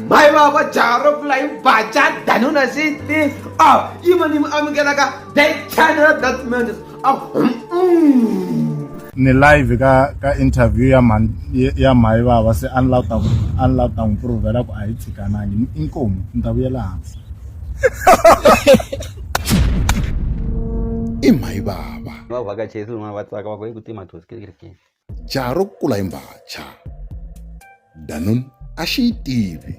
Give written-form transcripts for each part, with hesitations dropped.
Mhayi vava jaha ro kula hi baca danuna xiti a yima ni mi amukelaka the channel that man a Ni live ka interview ya mhani ya mhayi vava se a ni lava ku ta a ni lava ku ta n'wi provhela ku a hi tshikanangi inkomu ni ta vuyela hansi. I mhayi vava. Va vhakacheri van'wana va tsaka va ku yi ku tima thosi kerekeni. Jaha ro kula hi mbhacha. Danun a xi yi tivi.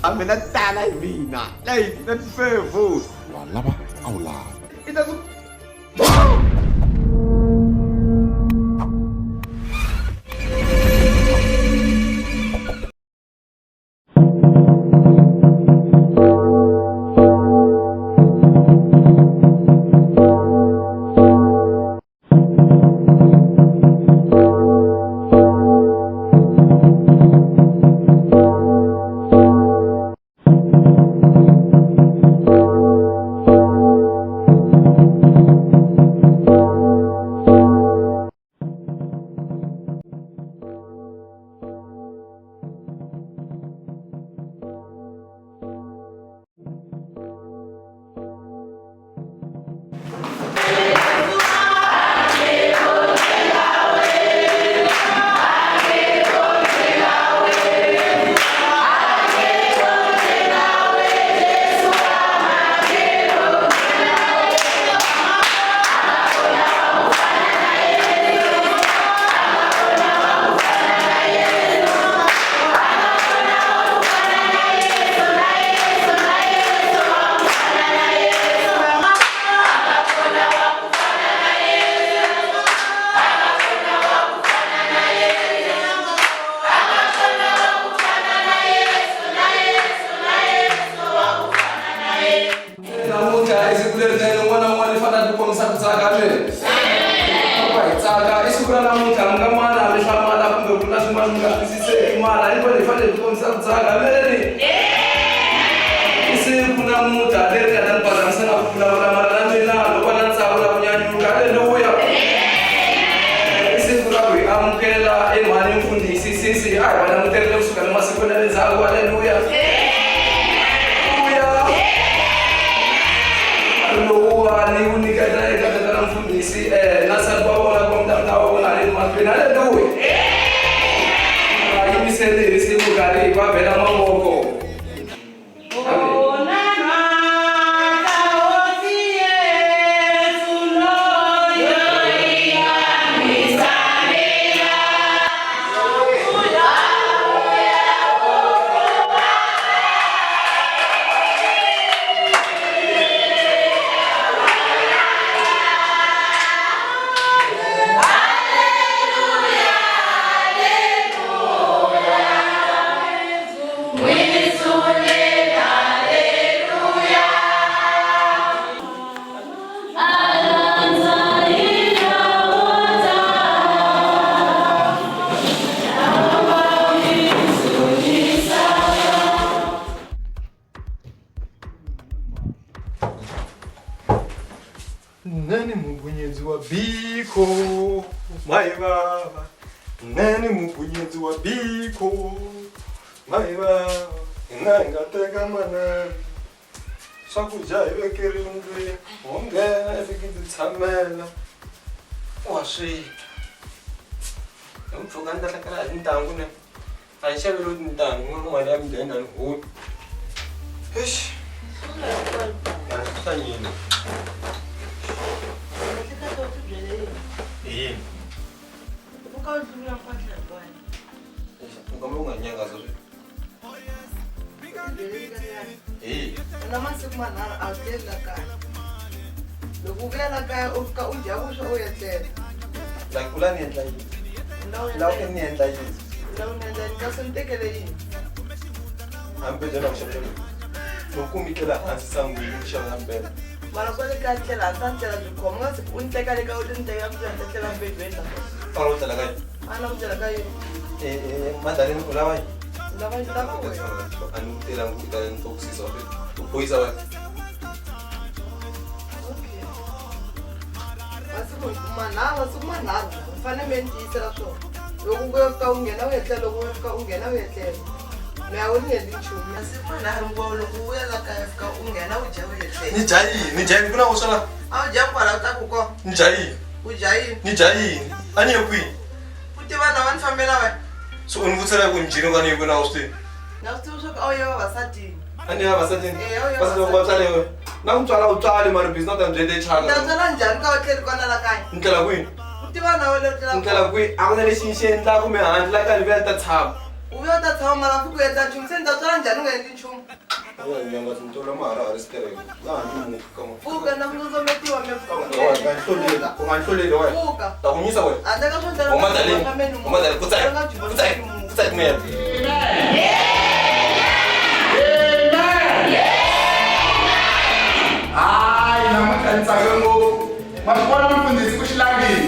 A mina tala hi mina. Leyi na tifevu. Wa lava a wu lavi. I ta ku Namuntlha i siku lerinene un'wana na un'wana i fanele a tikombisa ku tsaka amen ku hi tsaka i siku ra namuntlha mi nga mala mi hlamala kumbe ku na swin'wana mi nga twisiseki mala hinkwenu hi fanele hi tikombisa ku tsaka amen i siku namuntlha leri nga ta ni pazamisa na ku vulavula mara na mina loko na ntsako la ku nyanyuka halleluya i siku ra ku hi amukela emhani mfundhisi sisi a hi va languterile kusuka ni masikwini ya le ndzhaku halleluya lowuwani wu nyiketa eka tatana mfundhisi na nsati wa vona kumbe wa vona haleni mahlweni halleluya va yimiseli hi risimu karhi hi va bela mavoko. Nani mubunyedzi wa biko mai vava Nani mubunyedzi wa biko mai vava Hina hi nga teka manana swakudya hi vekeriwe ndlwini ho nghena ivi ki ti tshamela wa sweka hi mpfhuka ni lahlekela hi tintangu ne a ni xaveriwi tintangu nga ku mali ya mudende a ni holi Eish. Swa yini? Yini? U kamba u nga nyangaza sweswi. Hi. Na masiku manharhu a wu tleli la kaya. Loko u vuya la kaya u fika u dya vuswa u etlela. Like u la ni endla yini? U La u ni endla yini? La u ni endla yini? Kasi ni tekele yini? Hambi byela ku xavela loko ku mikela hansi sangwini ku xavela mbele. Mara kwale kaya tlela hansi a ni tlela byi khoma nga siku u ni teka le kaya u ti ni tekela ku ni tlela mbedweni la. A wu tlela ka yini? A na ku tlela ka yini? Eh madaleni u lava yini? U lava yini? Lava wena. A ni ku tela ku ta ni tokusisa wa u phoyisa wena. Okay. Masiku manharhu, masiku manharhu mi fanele mi ni tiyisela swona. Loko u fika u nghena u etlela, loko u fika u nghena u etlela. Mi a wu ni endli nchumu. Masiku manharhu hinkwawo loko u vuya la kaya fika u nghena u dya u etlela. Ni dya yini? Ni dya yini? Ku na vuswa la? A wu dya kwala u ta ku ko. Ni dya yini? U dya yini? Ni dya yini? A ni ye kwihi? U tiva na wa ni fambela wena. Se u ni vutisela ku ni dyile ka ni ye kwini a wu swi tivi? Na swi tivi swa ku a wu ye vavasatini. A ni ye vavasatini? Eh, a wu ye Vasati va ku va tswale wena. Na ku tswala u tswali mara busy na ta ni byela chaka. U ta tswala njhani ka u tleli kona la kaya? Ni tlela kwihi? U tiva na wena u tlela Ni tlela kwihi? A ku na lexi ni xi endlaku me handle la kaya ni vuya ni ta tshama. U vuya u ta tshama mara fuku u endla nchumu se ni ta tswala njhani u nga endli nchumu? Pfuka na ku ndzondzometiwa me pfuka. U nga nhloleli wena. Pfuka. Ta ku nyisa wena. Handle ka swo ndlela Huma daleni. Huma daleni. Kutsai. Kutsai. Kutsai kumela. Hayi, namuntlha ni tsake ngopfu. Ma swi vona mfundhisi ku xilangini.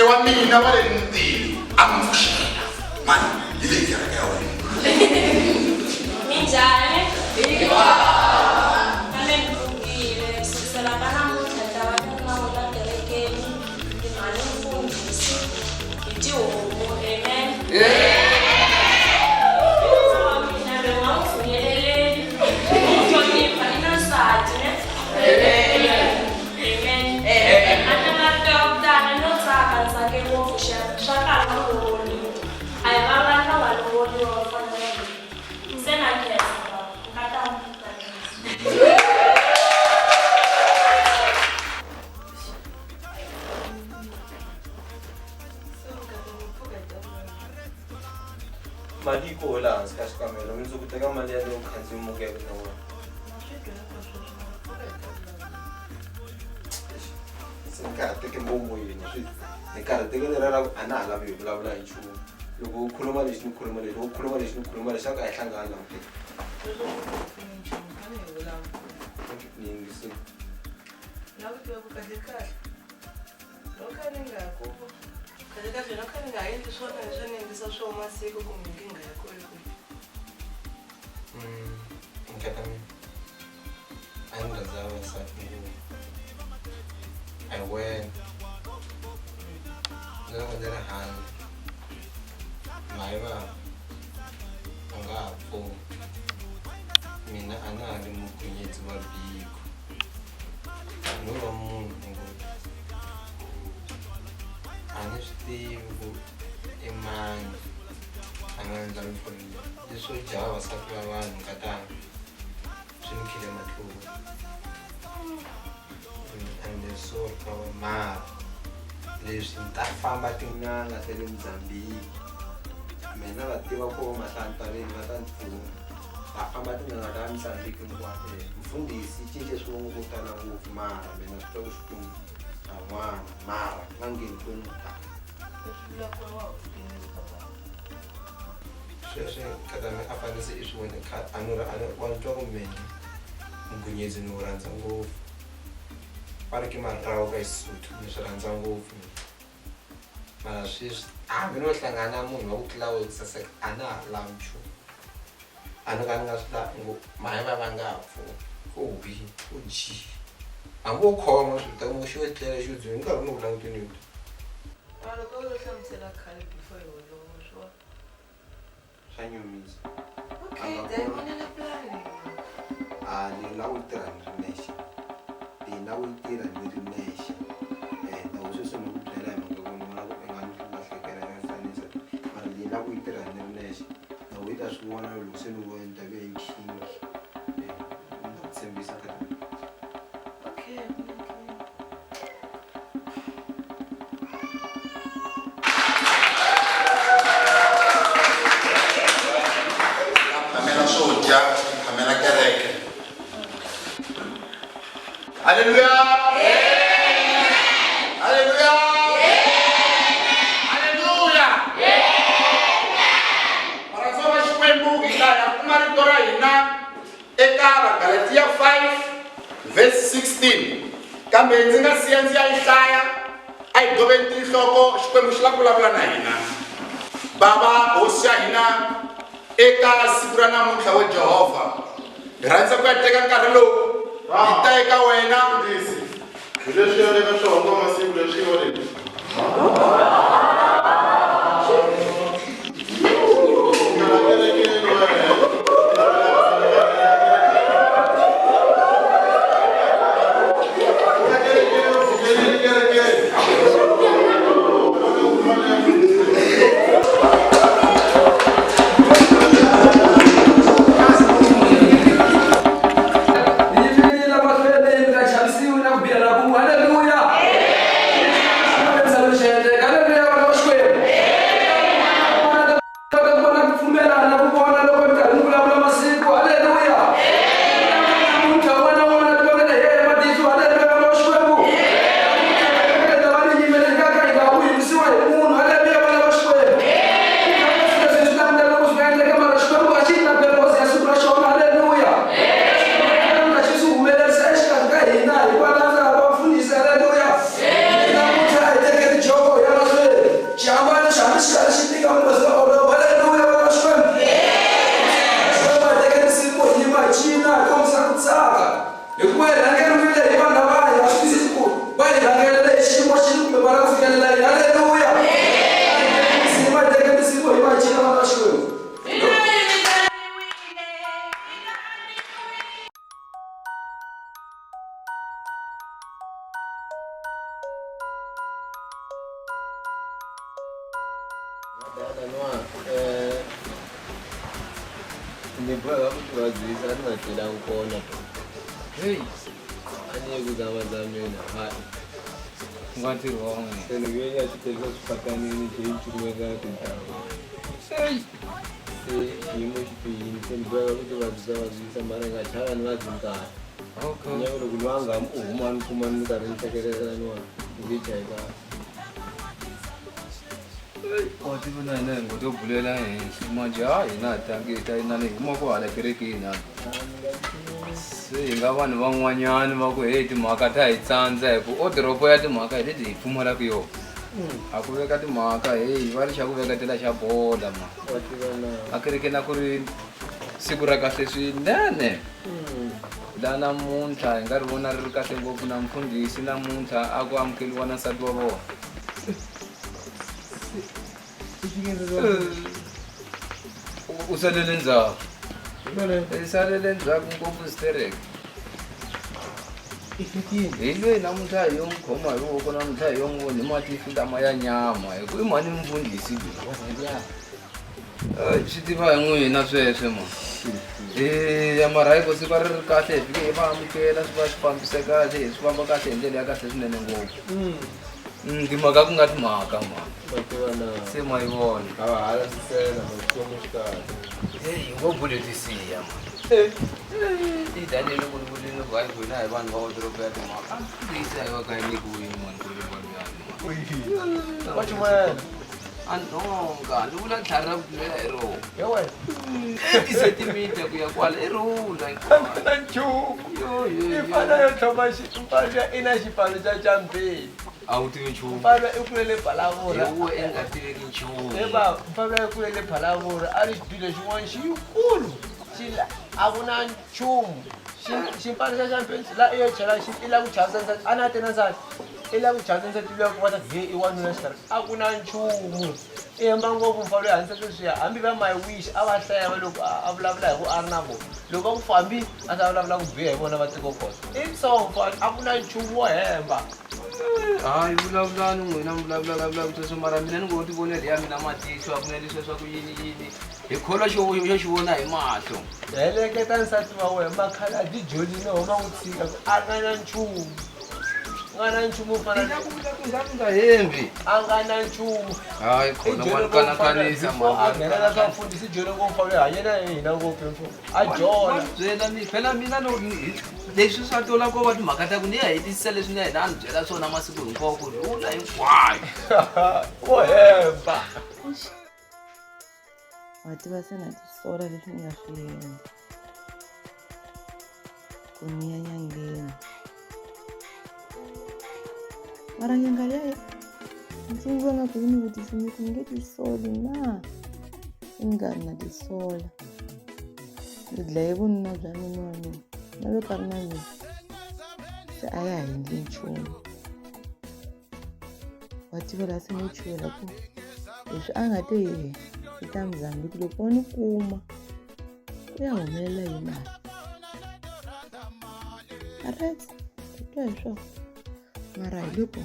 Wa mina wa le mutini a n'wi pfuxela mani hi leyi kereke ya wena. Minjhani? Amen pfukile kusukisela ka namuntlha ni ta va ni ri na wona kerekeni ni mhani mfundhisi hi tihomu amen. Wa mina loyi nga n'wi pfumeleleli n'wi hlonipha i na nsati ne. Amen. A ni marito ya ku tala no tsaka ni tsake ngopfu xa swa kala ku lovoriwa. A hi vangani va nga lovoriwa va fana na mina. Se na khensa bava nkatamu na khensa. Mali yi koho laha hansi ka xikamelo mundzuku teka mali yaleyo u khandziya muka ya na wena. Se ni karhateke moyeni swi ni karhateke lera ra ku a na ha lavi hi vulavula hi nchumu loko u khuluma lexi ni khuluma lexi loko u khuluma lexi ni khuluma lexi xa ku a hi hlangani la mutini ni yingisile. Na ku tiva ku kahle kahle loko kha ni nga ku kahle kahle loko kha ni nga endli swona leswi ni endlisa swona masiku kumbe nkingha ya kona yi kwihi? Nkata mina a ni rhandza vavasati ngopfu a hi wena na loko ndzi ri handle mhayi va a nga ha pfuni mina a na ha ri mugwinyedzi wa biko no va munhu ngopfu a ni swi tivi ku i mani a nga endla minhlolo leyi leswo dya vavasati va vanhu nkatanga swi ni khile matluka and sorry ka mara leswi ni ta famba tin'anga ta le Mozambique mina va tiva ku va mahlantabeni va ta ni pfuna ta famba tin'anga ta Mozambique hinkwato mfundhisi cince swivongo ko tala ngopfu mara mina swi twa ku Xikwembu na n'wana mara nga ngheni kwenu ta sweswi nkatami a fanele se i swi vone khale a ni ri a ni wa ni twa ku mina mugwinyedzi ni wu rhandza ngopfu va ri ke marawu ka xisuthu ni swi rhandza ngopfu mara sweswi hambi no hlangana na munhu wa ku tlula wehe ku saseka a na ha lavi nchumu a ni ka ni nga swi lavi ngo mhani va va nga ha pfuni ku bi ku ji hambi wo khoma swi ta ku xi yo tlela xi yo dzunga nkarhi ni ku languteni yo Mara loko u lo hlamusela khale before hi holova swo swa nyumisa okay then vonela plan. A ni la ku tirha ni ri nexe ni la ku tirha ni ri nexe na ku sweswi ni ku byela hi mhaka ku ni vona ku i nga ni lahlekela ya fanisa mara ni la ku yi tirha ni ri nexe na ku yi ta swi vona loko se ni vona ni ta ve yi king ni ta ku tshembisa ka Okay, okay. Phamela swo dya, phamela kereke. Haleluya! Haleluya! Haleluya! Varhandziwa va Xikwembu, hi ta ya kuma rito ra hina eka Vagalatiya 5 verse 16 kambe ndzi nga siya ndzi ya yi hlaya a hi goveni tinhloko xikwembu xi lava ku vulavula na hina bava hosi ya hina eka siku ra namuntlha we jehovha hi rhandza ku ya teka nkarhi lowu hi ta eka wena hi leswi yaleka swihongo masiku leswiwa leswi Ni boheka ku tivadzisa a ni nga telangi kona to heyi a ni ye ku zamazameni hayi ku nga ntirho wa n'wina se ni vuye ni ya swi tirhisa swipatanini je yi cukumeta tintangu se xiyimo xi bihile se ni boheka ku tivadzisa vadzisa mara nga chava ni vabyi nkarhi okay nyako loko loyi a nga u huma ni kuma ni karhi ni hlekelela niwa ndzi chayi kahle wa tiva na hina hi ngo to bulela henhla manje ha hina hi tangi hi ta inani hi huma ku hala kerekeni hala se hi nga vanhu van'wanyani va ku hey timhaka ta hi tsandza hi ku odoropo ya timhaka hi leti hi pfumalaka yona a ku veka timhaka heyi va ri xa ku veketela xa bola ma wa tiva na a kerekeni a ku ri siku ra kahle swinene la namuntlha hi nga ri vona ri ri kahle ngopfu na mfundhisi namuntlha a ku amukeliwa na nsati wa vona U salele ndzhaku i salele ndzhaku ngopfu sterek hi loyi namuntlha hi yo n'wi khoma hi voko namuntlha hi yo n'wi voni hi matihlo lama ya nyama hi ku i mhani mfundhisi loyi swi tiva hi n'wina sweswo ma eya mara hayi ko siku a ri ri kahle hi fike hi va amukela swi va swi fambise kahle hi swi famba kahle hi ndlela ya kahle swinene ngopfu timhaka ku nga timhaka ma wa tiva na se ma yi vona a va halalisela maxikwembu xi kahle heyi ngo buletisiya ma i daniel ku ni vulini ku hayi hina hi vanhu va odoropo ya timhaka a mfundhisi a yi va ka yi nyikiwini mani ku wa chumayela a nhonga ni vula tlhari ra ku tlulela hi rona ya wena tisentimita ku ya kwala i rula na nchumu i fana yo tlhoma mfana i na xipano xa champeni a wu tivi nchumu mfana i kulele phalavura hi wuwe i nga tiveki nchumu eba mfana i kulele phalavura a ri xidwilo xin'wana xikulu xi a ku na nchumu xipano xa champions la i yo chela xi i lava ku chavisa nsati a na te na nsati i lava ku chavisa nsati luya ku va ta he i wanuna xikarhi a ku na nchumu i hemba ngopfu mfana loyi hanisa sweswiya hambi va my wish a va hlaya va loko a vulavula hi ku a ri na vona loko va ku fambi a ta vulavula ku biha hi vona va tiko kona i so mfana a ku na nchumu wo hemba hayi vulavulani n'wina mi vulavula sweswo mara mina ni ngo ti vonela ya mina matihlo a ku na leswiya swa ku yini yini hi kholwa xo xo xi vona hi mahlo heleketa nsati wa wena makhaladi jolini huma ku tshika ku a nga na nchumu nga na nchumu u fana nga nga hembi a nga na nchumu hayi khona wa kanakanisa a nghenela swa mfundhisi jole ngopfu a hanyela hina ngopfu mfo a jola byela mi phela mina no leswi swa tola ko va timhaka ta ku ni ya hetisisa leswi na yena a ni byela swona masiku hinkwawo ku rhula hinkwayo wo hemba wa tiva se na tisola leswi ni nga swi endla. Ku ni ya nyangeni. Mara nyanga liya ni tsundzuka nga ku yi ni vutisile ni ku ni nge tisoli na? Se ni nga ri na tisola. Ni dlaye vununa bya nuna wa mina na loko a ri na mina se a ya ha endli nchumu. Wa tiva laha se ni chuhela ku leswi a nga te yehe i ta Mozambique loko o ni kuma ku ya humelela yini mara. Alright hi twa hi swona mara hi loko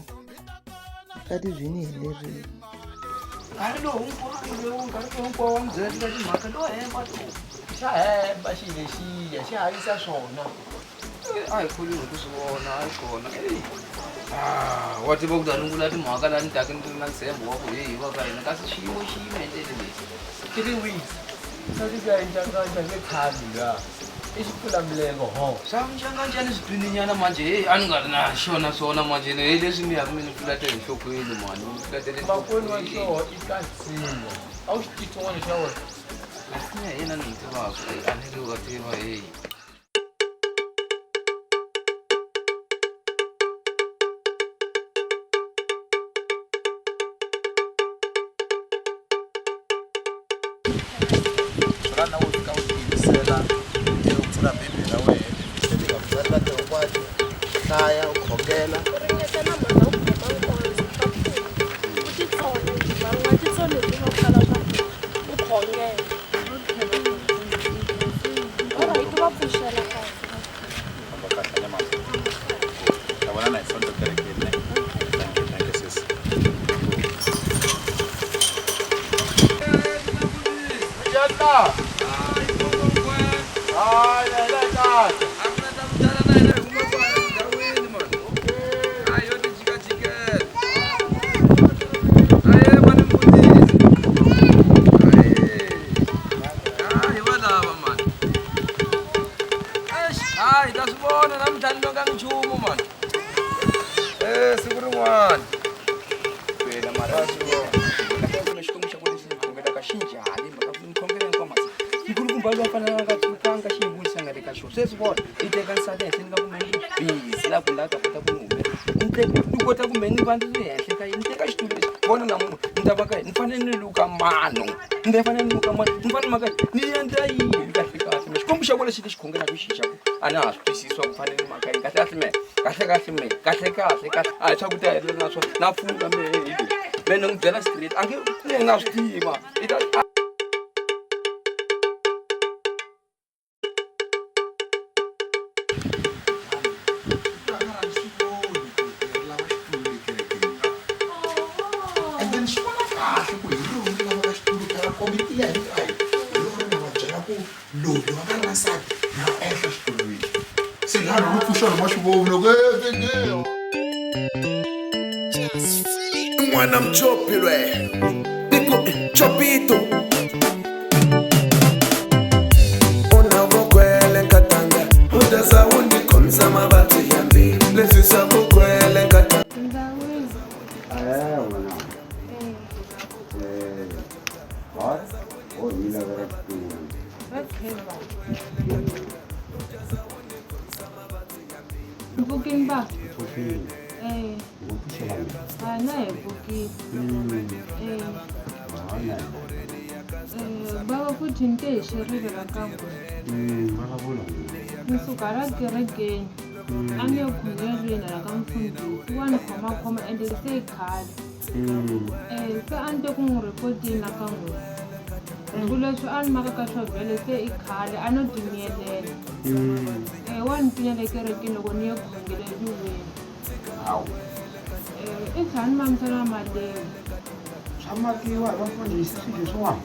vukati byi ni helerile. Nkarhi lowu hinkwawo lowu nkarhi lowu hinkwawo wa ni byela tika timhaka lowo hemba lowu. Xa hemba xi lexiya xi hanyisa swona. A hi kholiwi hi ku swi vona a yi kona ah, wa tiva ku ta ni vula timhaka laha ni taka ni ri na ntshembo wa ku heyi va ka hina kasi xiyimo xi yime hi ndlela leyi. 3 weeks nsati ku ya njanganja nge tshami luya i xipfulamilenge ho. Swa njanganja swi twininyana manje heyi a ni nga ri na xona swona manje heyi leswi mi yaka mi ni fulatela enhlokweni mani mi fulatele. Makwenu wa xoho i ka nsinya a wu xi tivi xitsongwana xa wena. Nsinya hi yena ni n'wi tivaka a ni ri wa tiva heyi. Swona u fika u tiyimisela u pfula bibele ya wena ti nga pfula hinkwato hlaya u khongela. U ringeta na mhaka ku khoma nkonzo swa pfuna u titsona njhe mara u nga titsoni hi ku kala swa u khongela. Alright va pfuxela kahle. Famba kahle ne mama ta vonana hi sonto kerekeni ne. Thank you, thank you sis. Jata. Hayi, la kahle. Hayi ta swi vona namuntlha ni longa nchumu mani siku rin'wana phela mara swi vona xikwembu xa kona lexi ni khongelaka xi njhani mhaka ku ni khongela hinkwayo masiku nkulukumba loyi a fanelanga nga tsukanga xi yi vuyisa nga le ka xona sweswi vona yi teka nsati ehenhla ni nga ku me ni busy la ku la ta kota ku ni humela ni teka ni kota ku me ni va ni ri henhla ka yini ni teka xitulu lexi vona namuntlha ni ta va ka ni fanele ni luka mano ni ta fanele ni luka mano ni fanele maka ni endla yini kahle kahle me xikwembu xa kona xi lexi khongelaka xi xa ku a na ha swi twisisi swa ku fanele ni maka yini kahle kahle me kahle kahle me kahle kahle kahle a hi swa ku ta helela na swona na pfuna me hi leswi me ni n'wi byela straight a nge ni nga swi tiva i ta. And then swi vona kahle ku hi rona ri lavaka xitulu phela komiti liya hinkwayo hi rona ri nga va byela ku loyi loko a nga ri na nsati na ehla xitulwini se laha loko pfuxa rhuma xivomu loko N'wana mchopi lwe Biko chopito Una vokwele nkatanga Udaza undi khomisa mavabyi ya mbilu Leswi swa vukwele nkatanga. Eh, n'wana. Eh, hayi, ho hi lavela xitulu. Mpfukini ba? Mpfukini. Eh. Ngo pfuxela mina. Ha na hi pfukile. Eh. Hayi na. Eh, bava futhi ni te hi xerile la ka n'wina. Vulavula n'wina. Ni suka la kerekeni. A ni ye khongelweni la ka mfundhisi wa ni khomakhoma ende se i khale. Eh, se a ni te ku n'wi rhekoteni la ka n'wina. Hi ku leswi a ni maka ka swo vhele se i khale a no timiyelela. Eh, wa ni pfinya le kerekeni loko ni ye khongeleriweni. Hawu. Eh, i tlhela ni mamisa na malevu. Swa makiwa hi vafundhisi swilo leswiwani.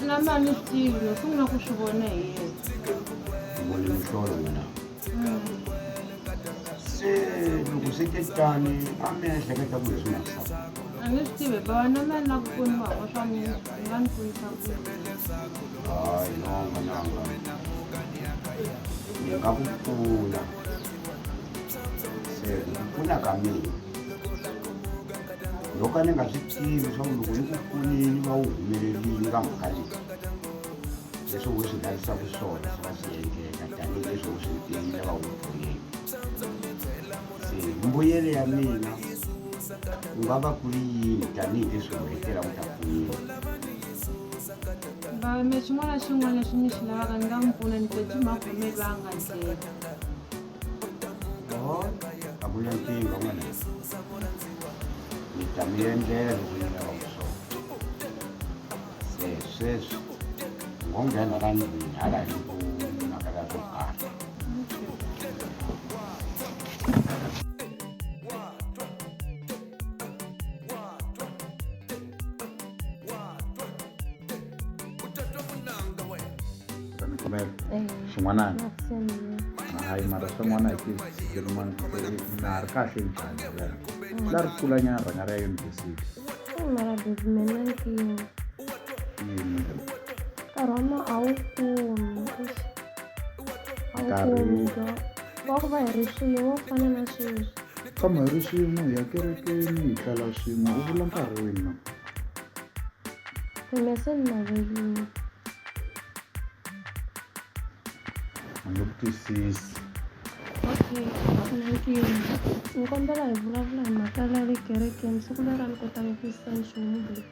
Na mina a ni swi tivi no sungula ku swi vona hi yena. U vone mihlolo n'wina. Se loko swi te tani a mi ehleketa ku leswi makisaka. A ni swi tivi bava na mina ni lava ku pfuniwa hi swa mi nga ni pfunisa ku yini. Hayi no n'wananga. Ni nga ku pfuna. Se ku ku pfuna ka mina no ka ni nga swi tivi swa ku loko ni ku pfunile va wu humelerile ka mhaka leyi leswi u swi lavisaka swona swi va swi endleka tanihileswi. leswi u swi yi ta va ku pfuneni se mbuyelo ya mina ku nga va ku ri yini tanihileswi n'hweti la ku ta pfuniwa. Bava me xin'wana na xin'wana lexi mi xi lavaka ni nga mi pfuna ni te makhomelo a nga ndlela. Oh, a ku na nkingha n'wana ni ta mi endlela leswi ni lavaka swona se sweswi ngo nghena la ndlwini hala hi ku mhaka la swo karhi. Xin'wanana hayi mara swin'wana hi ti rin'wana na ha ri kahle njhani la ri kulanyana rhanga ra yunivhesiti. Mara baby mina nkingha nkarhi wa ma a wu kumi a wu kumi wa ku va hi ri swin'we wo fana na sweswi. Tshama hi ri swin'we hi ya kerekeni hi tlala swin'we u vula nkarhi wini na? Mina se ni navelile. A nge ku twisisi. Okay, a ku na nkingha. Ni kombela hi vulavula hi mhaka la le kerekeni siku leri a ni kotanga ku twisisa nchumu babe.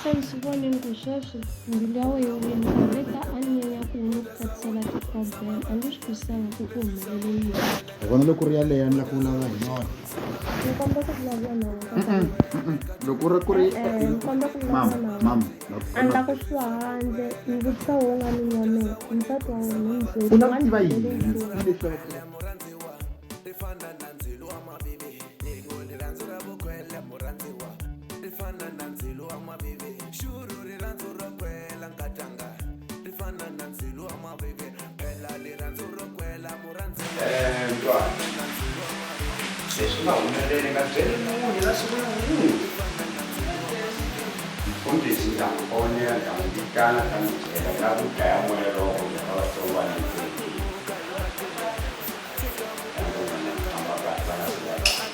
Se ni swi vonile ku sweswi mbilu ya wena yo wina le ta a nyenya ku ni ku tatisela ti-problem a ndzi swi twisisanga ku ku humelele yini. Hi vona loko ri yaleyo a ni lava ku vulavula hi yona. Ni kombela ku vulavula na wena. Loko ri ku ri E-e, ni kombela ku vulavula mama na wena. Mama A ni la ku swi handle ni vutisa wo nga ni nyamela nsati wa wena ni byeli U lava u nga ku ni tiva byeli yini nchumu. leswaku Mntwana leswi nga humelela nga byeli munhu na siku na wun'we. Mfundhisi ndza n'wi fonela ndza n'wi vitana ta n'wi byela la ku dlaya moya lowo ka vatsongwana ntsena. Famba kahle va nga si va kahle.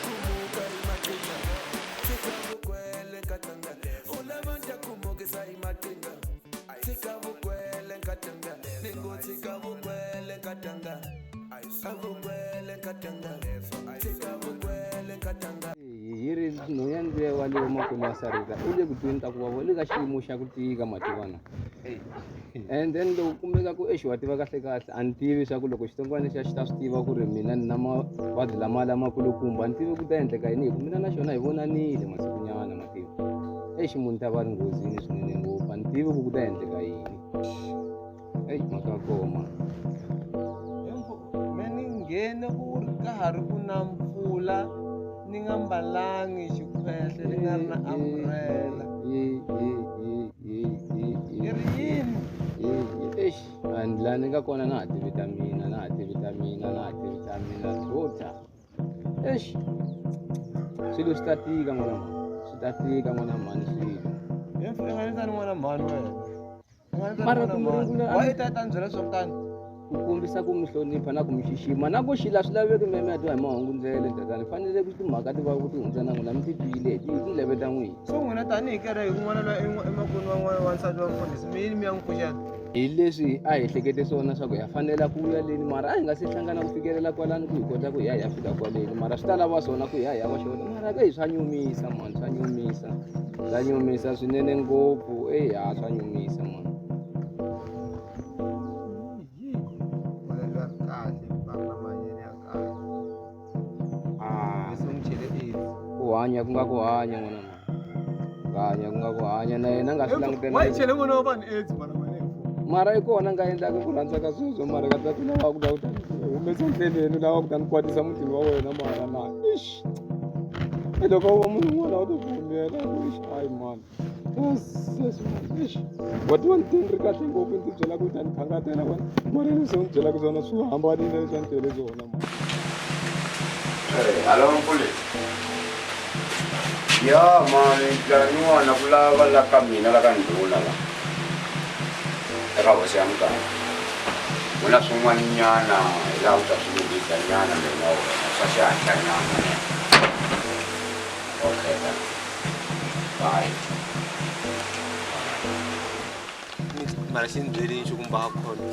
Hi ri nhwanyana luya wa le makwenu wa Sarita u le ku tweni ta ku vava u le ka xiyimo xa ku tika mativana and then loko kumeka ku exi wa tiva kahle kahle a ni tivi swa ku loko xitsongwana lexiya xi ta swi tiva ku ri mina ni na mavabyi lama lamakulukumba a ni tivi ku ta endleka yini hi ku mina na xona hi vonanile masikunyana mativa exi munhu ta va ri nghozini swinene ngopfu a ni tivi ku ku ta endleka yini eyi mhaka ya koho mani. Me ni nghene ku ri ka ha ri ku na mpfula ni nga mbalangi xikhwehle ni nga ri na umbrella. I ri yini? Eish, and laha ni nga kona na ha tivi ta mina na ha tivi ta mina na ha tivi ta mina tota. Eish, swilo swi ta tika n'wana mhani swi ta tika n'wana mhani swilo. I nga ni n'wana mhani wena. Mara ku mi rungula Why ta ta ni byela swa kutani? Ku kombisa ku mi hlonipha na ku mi xixima na ku xila swi laveki mi ya twa hi mahungu ndlela tatana fanele ku timhaka ti va ku ti hundza na n'wina mi ti twile hi tindleve ta n'wina. So n'wina tanihi kereke kun'wana loyi emakwenu wa n'wana wansati wa mfundhisi mi yini mi ya n'wi pfuxela? Hi leswi a hi hlekete swona swa ku ha fanela ku ya leni mara a hi nga se hlangana ku fikelela kwalani ku hi kota ku hi ya hi ya fika kwaleni mara swi ta lava swona ku hi ya hi ya va xona mara ke swa nyumisa mani swa nyumisa swa nyumisa swinene ngopfu eyi ha swa nyumisa mani. Ku hanya ku nga ku hanya n'wana mhani ku hanya ku nga ku hanya na yena a nga swi langutela. Wa yi chele n'wana wa vanhu AIDS mara mani. Mara i kona nga endlaka ku rhandza ka sweswo mara ka tati lava ku ta ku ta humesa ndleleni lava ku ta ni kwatisa mutini wa wena mara na ixi e loko u va munhu un'wana u ta pfumela ku ixi hayi mani ixi wa tiva ni teni ri kahle ngopfu ni ti byela ku ta ni khangatela wena mara leswi u ni byelaka swona swi hambanile leswi a ni byele swona mani. Hello mfundhisi. Ya mani tlaniwana ku lava la ka mina la ka ndhuna la eka hosi ya muganga ku na swin'wanyana hi laha u ta swi lunghisa nyana mina wena swa xihatla nyana ne okay then bye. Mara xi ni byelini xi ku mba khona.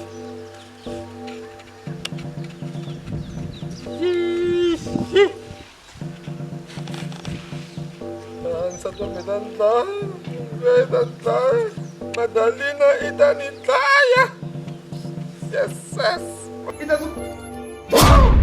Nsati wa mina ni dlaya i ta ni dlaya Madalina i ta ni dlaya yes yes i ta ku.